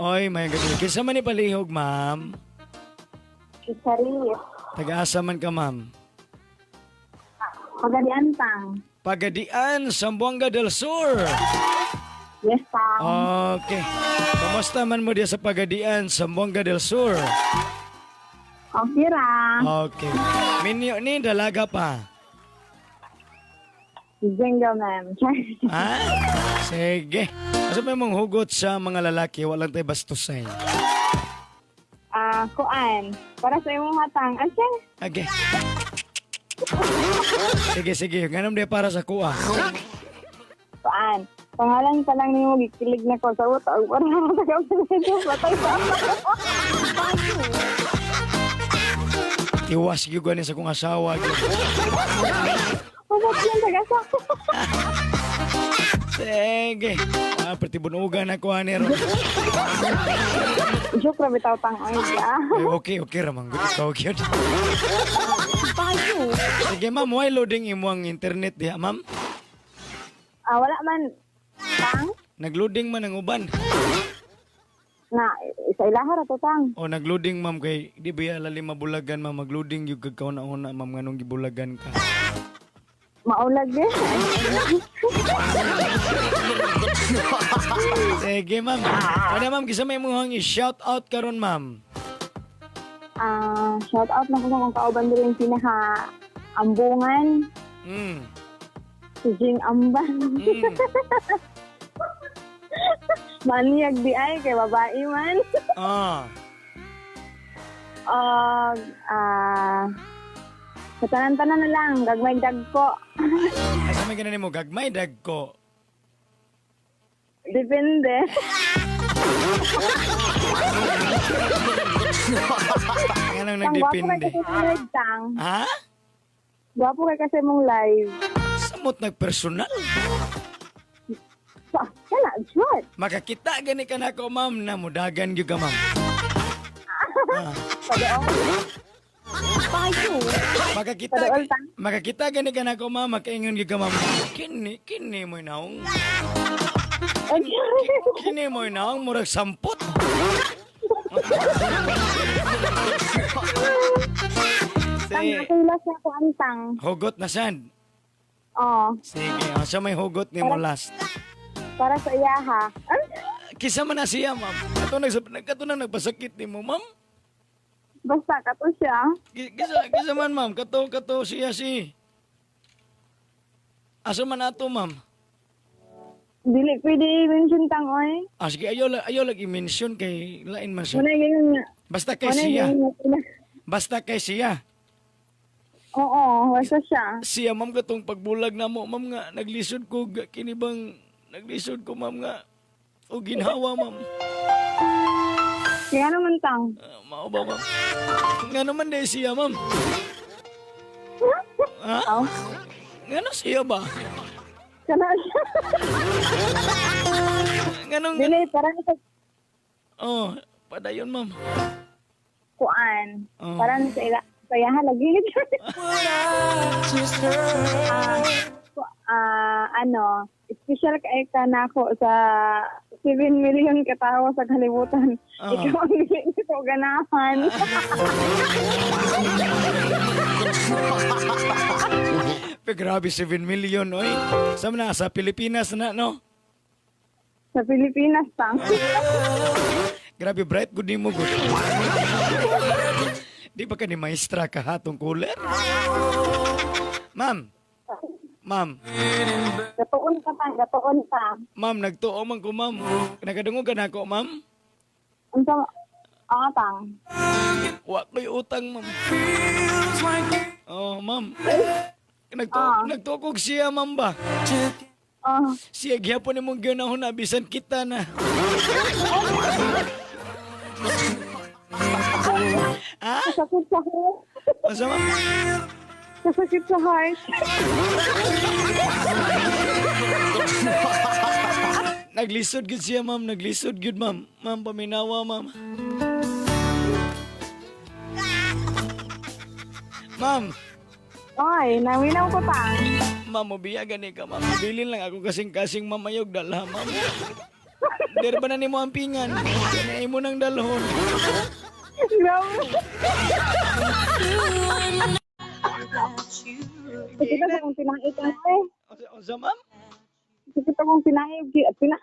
Oy, may gabi. Kinsa man ni palihog, ma'am? Si Charis. Taga-asa man ka, ma'am? Pagadian, tang. Pagadian, Zamboanga del Sur. Yes, tang. Okay. Kamusta man mo diya sa Pagadian, Zamboanga del Sur? Okay ra. Okay. Minyo ni dalaga pa. Single, ma'am. Ha? Sige. Asa may mong hugot sa mga lalaki, walang tayo bastusay. Ah, kuan. Para sa imong hatang. Asa? Okay. Sige, sige. Ganun di para sa kuha. Kuan. Pangalan pa lang nimo gikilig na ko sa utang. Para sa kapatid patay pa. Tiwas gyud gani sa kong asawa. Gyud. Hugot yan taga sa. Sige. Ah, pertibunugan ako ani ron. Joke ra bitaw tang oy ka. Eh, okay, okay ramang good ikaw gyud. Sige, ma'am, why loading imong internet diha, ma'am? Ah, wala man tang. Nagloading man ang uban. Na sa ilaha ra to tang. O nagloading, ma'am, kay di ba lali mabulagan, ma'am, magloading gyud kag kauna-una, ma'am, nganong gibulagan ka. Maulag eh. Sige, ma'am. Ano, ma'am, kisa may imong i-shout out karon, ma'am? Ah, shout out na ko sa akong kauban diri yung pinaka ambungan, si Jing Amban. Maniyag di ay kay babae man. Og sa tanan-tanan na lang, gagmay dagko. Asa may ganan mo gagmay dagko. Depende. Nganong Tang, gwapo kay nagdepende? kasi mong live, tang. Ha? Gwapo kay kasi mong live. Samot nagpersonal. Sa, kana, jud. Makakita gani ka nako, ma'am, na mudagan gyud ka, ma'am. Ah. Padaol. Makakita Padaol, tang. makakita gani ka nako, ma'am, makaingon gyud ka, ma'am. Kini kini mo naong. Kini mo naong murag sampot. Tang, Sige. ako last na ako antang. Hugot na sad. Oh, Sige, asa may hugot ni mo last? Para sa iyaha. Ay, Kisa man na siya, ma'am. Kato na nagpasakit ni mo, ma'am. basta kato siya. Kisa man, ma'am. Kato, kato siya si. Asa man ato, ma'am? Dili pwede i-mention tang oy. Ah, sige, ayaw lang i-mention kay lain man siya. Muna ganyan nga. Basta kay Muna siya. ganyan nga. Basta kay siya. Oo, basta siya. Siya, ma'am, katong pagbulag na mo, ma'am nga, naglisod ko, kini bang, naglisod ko, ma'am nga, o ginhawa, ma'am. Kaya naman tang. Ah, mao ba, ma'am? Nga naman dahil siya, ma'am. Ha? Oh. Nga no siya ba? Kana siya. Nga nung, Dili, parang sa oh, padayon, ma'am. kuan. Oh. Parang sa ila sa iyaha lagi. Ah, ano, special kay ka na ako sa 7 million katawo sa kalibutan. Oo. Ikaw ang dili ko ganahan. Pero grabe, 7 million, oy. Sa na, sa Pilipinas na, no? Sa Pilipinas tang. Grabe, bright, good mo, good. Di ba ka ni maestra ka hatong cooler? Ma'am, ma'am, Gatuon ka tang, gatuon ka. Ma'am, nagtuo man ko, ma'am. Nakadungog ka na ako, ma'am? Unsa ah tang. Wa ko'y utang, ma'am. Oh, ma'am. Nagtuo, nagtuo kog siya, ma'am ba? Ah. Siya gyapon nimong gihunahon na bisan kita na. Ha? Kasakit sa heart. Asa, ma'am? Kasakit sa heart. Naglisod gyud siya, ma'am. Naglisod gyud, ma'am. Ma'am, paminawa, ma'am. Ma'am. Oy, naminaw ko tang. Ma'am, mobiya gani ka, ma'am. Bilin lang ako kasing-kasing, ma'am. Ayog dala, ma'am. Pader ba na nimo ang pingan? Kaya imo nang dalhon. Grabe. Sakit sa akong tinai ka eh. Unsa, ma'am? Sakit akong tinai. Pina.